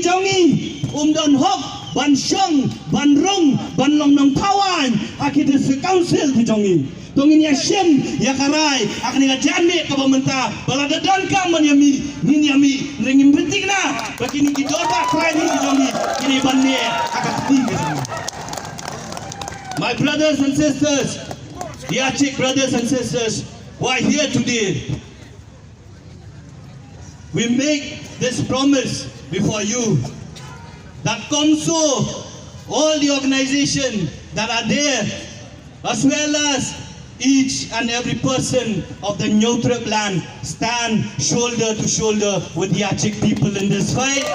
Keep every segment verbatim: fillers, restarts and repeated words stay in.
jong ngi, um don hok ban shong, ban rung, ban long nongthaw aiñ ha ki District Council ki jong ngi. To ngin ïa shim ïa ka rai ha kane ka janmiet kaba mynta, ba lada donkam ban ïa mih, ngin ïa mih. Ngim pynthikna ba kine ki dorbar khlaiñ ki jong ngi kin ïa ban mih ha ka kti ka jong ngi. My brothers and sisters, the Achik brothers and sisters who are here today, we make this promise before you that COMSO, all the organizations that are there, as well as each and every person of the Hynñiewtrep land, stand shoulder to shoulder with the Achik people in this fight.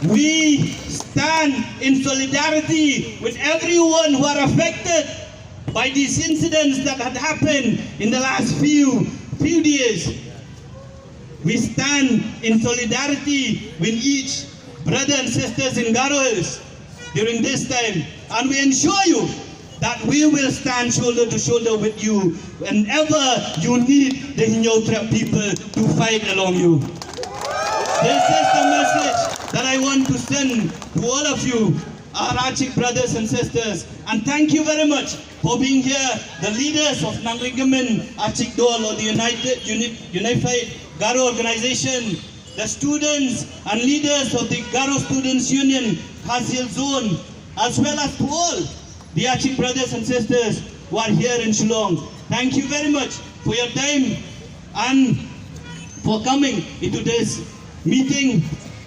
We stand in solidarity with everyone who are affected by these incidents that had happened in the last few, few days. We stand in solidarity with each brother and sisters in Garo Hills during this time, and we ensure you that we will stand shoulder to shoulder with you whenever you need the Hynñiewtrep people to fight along you. This is the message that I want to send to all of you, our Achik brothers and sisters, and thank you very much for being here, the leaders of Nangrigamin Achik Dol, or the United, Uni-, Unified Garo Organization, the students and leaders of the Garo Students Union, Khasi Hills Zone, as well as to all the Achik brothers and sisters who are here in Shillong. Thank you very much for your time and for coming into this meeting.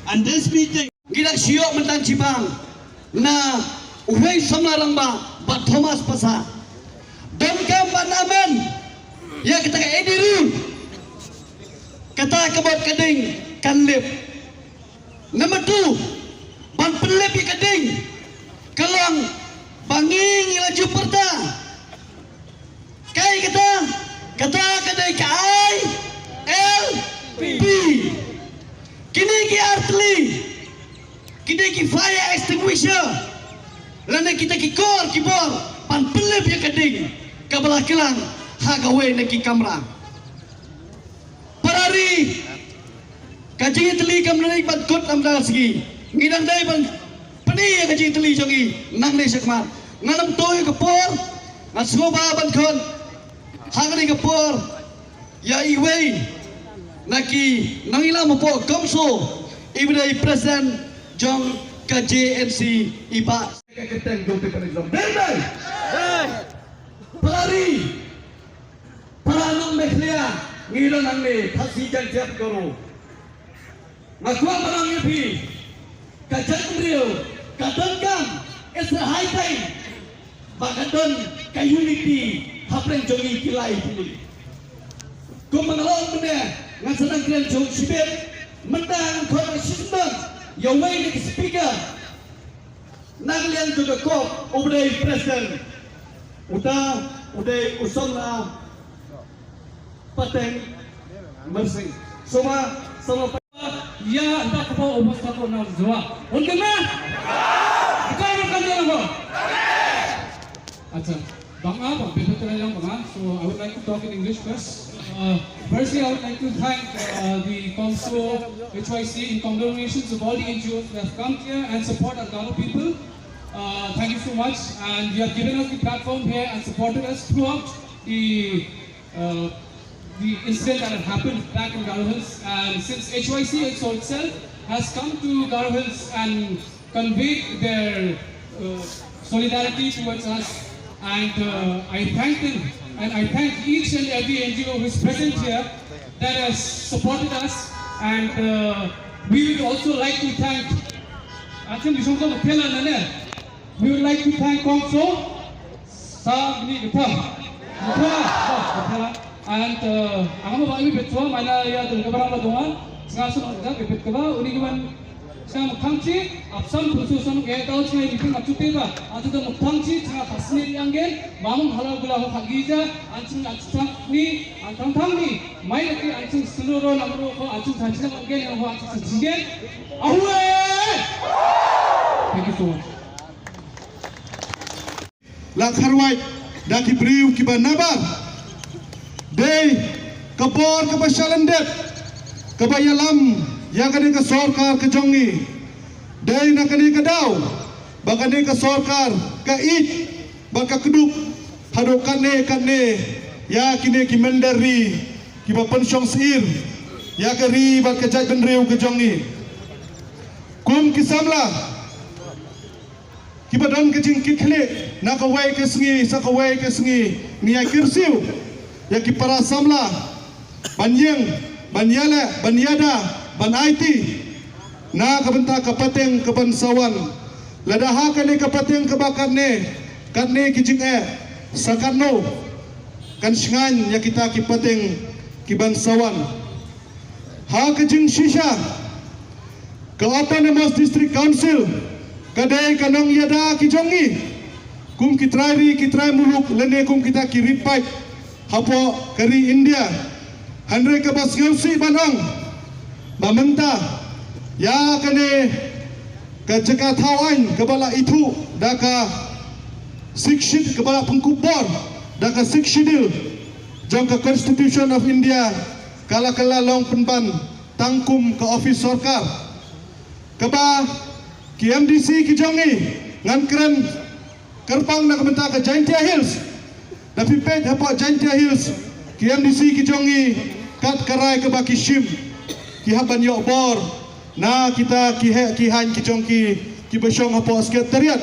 And this meeting, ngi dang shu ïoh mynta shibang na uwei samla rangbah, Bah Thomas Passah. Donkam ban amen ïa kata ka A D rules, kata ka bot ka ding kan lip. Number two, ban pynlip ïa ka ding ka long ba ngi ngi la ju pyrta. Kaei kata? Kata ka dei ka I L P. Kine ki ar tylli ki dei ki fire extinguisher lane kita ki kor ki bor ban pynlip ïa ka ding kaba la kylang ha kawei na ki kamra. Para ri, ka jingïatylli kam dei ban kut lam da sngi. Ngi dang dei ban pyni ïa ka jingïatylli jong ngi nangne shakhmat. Ngan ym to ïa ka por, ngan sngewbha ban khot ha kane ka por ïa iwei na ki nongïalam hapoh COMSO, iba dei president jong ka J N C, i Bah. Ka kyrteng jong te pan exam. Dei, dei. Para ri, para nong Meghalaya, ngi don hangne, Khasi, Jaiñtia, Garo. Nga kwah ban ong ïa phi, ka jaitbynriew ka donkam, it's a high time ba ka don ka unity hapdeng jong ngi ki lai tylli. Kumba nga la ong mynne, ngan sa nang kren jong shibit, mynta ngan khot shisyndon ïa uwei na ki speaker. Na ka liang jong ka COP, u dei president, uta u dei u samla Pateng Marsing. Sngewbha, samla Pateng. Ïa, da kaba u bos ka ko na jua. Undeng na? Bukan, bukan dia ko. Acha. Bang ah, bang bebet ka yang bang ah. So I would like to talk in English first. Uh, firstly, I would like to thank uh, the COMSO H Y C in congratulations of all the N G Os that have come here and support our Garo people. Uh, thank you so much, and you have given us the platform here and supported us throughout the uh, the incident that had happened back in Garo Hills. And since H Y C also itself has come to Garo Hills and conveyed their uh, solidarity towards us, and uh, I thank them, and I thank each and every N G O who is present here that has supported us, and uh, we would also like to thank, I think, we would like to thank COMSO, Sa bini betham. Betham. Betham. And uh, ang mo ba ibi betham, mana ya tu ka barang ba donga. Sanga sung da bebet ka ba, uni ki ban sanga mukhamchi, apsam pusu sung ke tau sanga ibi pun achu te ba. Atu da mukhamchi, sanga khasni yang gen, mamung halal gula ho khagija, ansung achu tang ni, antang tang ni, mai lagi ansung seluro namro ko ansung sanchi yang gen, yang ho ansung sanchi gen. Awe! Thank you so much. La kharwai da ki briew kiba nabar. Dei ka por kaba shalyndet Kaba ïalam ïa kane ka sorkar ka jong ngi, dei na kane ka daw ba kane ka sorkar ka ïeit bad ka kdup haduh katne katne ïa kine ki mynder ri kiba pynshong syier ïa ka ri bad ka jaitbynriew ka jong ngi. Kum ki samla kiba don ka jingkitkhlieh na kawei ka sngi sha kawei ka sngi, ngi ïa kyrsiew ïa ki para samla ban ïeng, ban ïaleh, ban ïada, ban aiti na ka bynta ka pateng kaban sa wan. Lada ha kane ka pateng kaba katne katne ki jingeh, sa katno kan shngaiñ ïa kita ki pateng kiban sa wan? Ha ka jingshisha, ka Autonomous District Council ka dei ka nongïada ki jong ngi kum ki trai ri ki trai muluk lane kum kita ki ri paid hapoh ka ri India. Hynrei kaba sngewsih ban ong ba mynta ïa kane ka jaka thaw aiñ kaba la ithuh da ka Sixth Schedule, kaba la pynkup bor da ka Sixth Schedule jong ka Constitution of India, ka la kylla long pynban tang kum ka office sorkar. Kaba ki M D C ki jong ngi, ngan kren kyrpang na ka bynta ka Jaintia Hills. Da phi peit hapoh Jaintia Hills, ki M D C ki jong ngi, kat ka rai kaba ki shim, ki hap ban ïoh bor na kita ki heh ki haiñ ki jong ki, kiba shong hapoh Secretariat.